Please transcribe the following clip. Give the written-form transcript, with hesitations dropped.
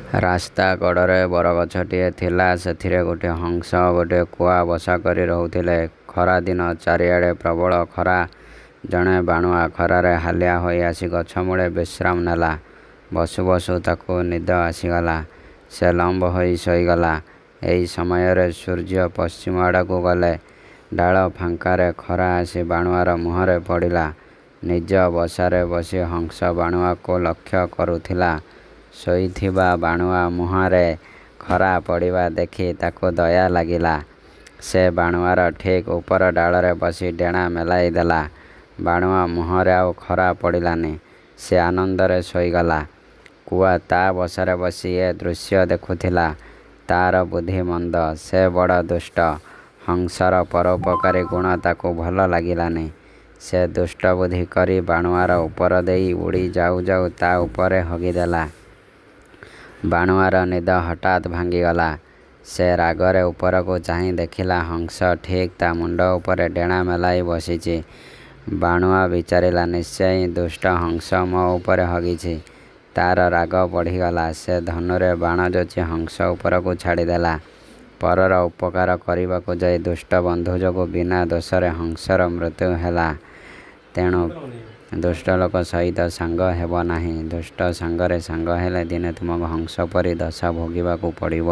ରାସ୍ତା କଡ଼ରେ ବରଗଛଟିଏ ଥିଲା। ସେଥିରେ ଗୋଟିଏ ହଂସ ଓ ଗୋଟିଏ କୁଆ ବସା କରି ରହୁଥିଲେ। ଖରାଦିନ। ଚାରିଆଡ଼େ ପ୍ରବଳ ଖରା। ଜଣେ ବାଣୁଆ ଖରାରେ ହାଲିଆ ହୋଇ ଆସି ଗଛମୂଳେ ବିଶ୍ରାମ ନେଲା। ବସୁ ବସୁ ତାକୁ ନିଦ ଆସିଗଲା। ସେ ଲମ୍ବ ହୋଇ ଶୋଇଗଲା। ଏହି ସମୟରେ ସୂର୍ଯ୍ୟ ପଶ୍ଚିମ ଆଡ଼କୁ ଗଲେ। ଡାଳ ଫାଙ୍କରେ ଖରା ଆସି ବାଣୁଆର ମୁହଁରେ ପଡ଼ିଲା। ନିଜ ବସାରେ ବସି ହଂସ ବାଣୁଆକୁ ଲକ୍ଷ୍ୟ କରୁଥିଲା। ଶୋଇଥିବା ବାଣୁଆ ମୁହଁରେ ଖରା ପଡ଼ିବା ଦେଖି ତାକୁ ଦୟା ଲାଗିଲା। ସେ ବାଣୁଆର ଠିକ୍ ଉପର ଡାଳରେ ବସି ଡେଣା ମେଲାଇ ଦେଲା। ବାଣୁଆ ମୁହଁରେ ଆଉ ଖରା ପଡ଼ିଲାନି। ସେ ଆନନ୍ଦରେ ଶୋଇଗଲା। କୁଆ ତା' ବସାରେ ବସି ଏ ଦୃଶ୍ୟ ଦେଖୁଥିଲା। ତା'ର ବୁଦ୍ଧି ମନ୍ଦ। ସେ ବଡ଼ ଦୁଷ୍ଟ। ହଂସର ପରୋପକାରୀ ଗୁଣ ତାକୁ ଭଲ ଲାଗିଲାନି। ସେ ଦୁଷ୍ଟବୁଦ୍ଧି କରି ବାଣୁଆର ଉପର ଦେଇ ଉଡ଼ି ଯାଉ ଯାଉ ତା' ଉପରେ ହଗିଦେଲା। ବାଣୁଆର ନିଦ ହଠାତ୍ ଭାଙ୍ଗିଗଲା। ସେ ରାଗରେ ଉପରକୁ ଚାହିଁ ଦେଖିଲା ହଂସ ଠିକ୍ ତା' ମୁଣ୍ଡ ଉପରେ ଡେଣା ମେଲାଇ ବସିଛି। ବାଣୁଆ ବିଚାରିଲା ନିଶ୍ଚୟ ଦୁଷ୍ଟ ହଂସ ମୋ ଉପରେ ହଗିଛି। ତା'ର ରାଗ ବଢ଼ିଗଲା। ସେ ଧନୁରେ ବାଣ ଯୋଚି ହଂସ ଉପରକୁ ଛାଡ଼ିଦେଲା। ପରର ଉପକାର କରିବାକୁ ଯାଇ ଦୁଷ୍ଟ ବନ୍ଧୁ ଯୋଗୁଁ ବିନା ଦୋଷରେ ହଂସର ମୃତ୍ୟୁ ହେଲା। ତେଣୁ ଦୁଷ୍ଟ ଲୋକ ସହିତ ସାଙ୍ଗ ହେବ ନାହିଁ। ଦୁଷ୍ଟ ସାଙ୍ଗରେ ସାଙ୍ଗ ହେଲେ ଦିନେ ତୁମକୁ ହଂସ ପରି ଦଶା ଭୋଗିବାକୁ ପଡ଼ିବ।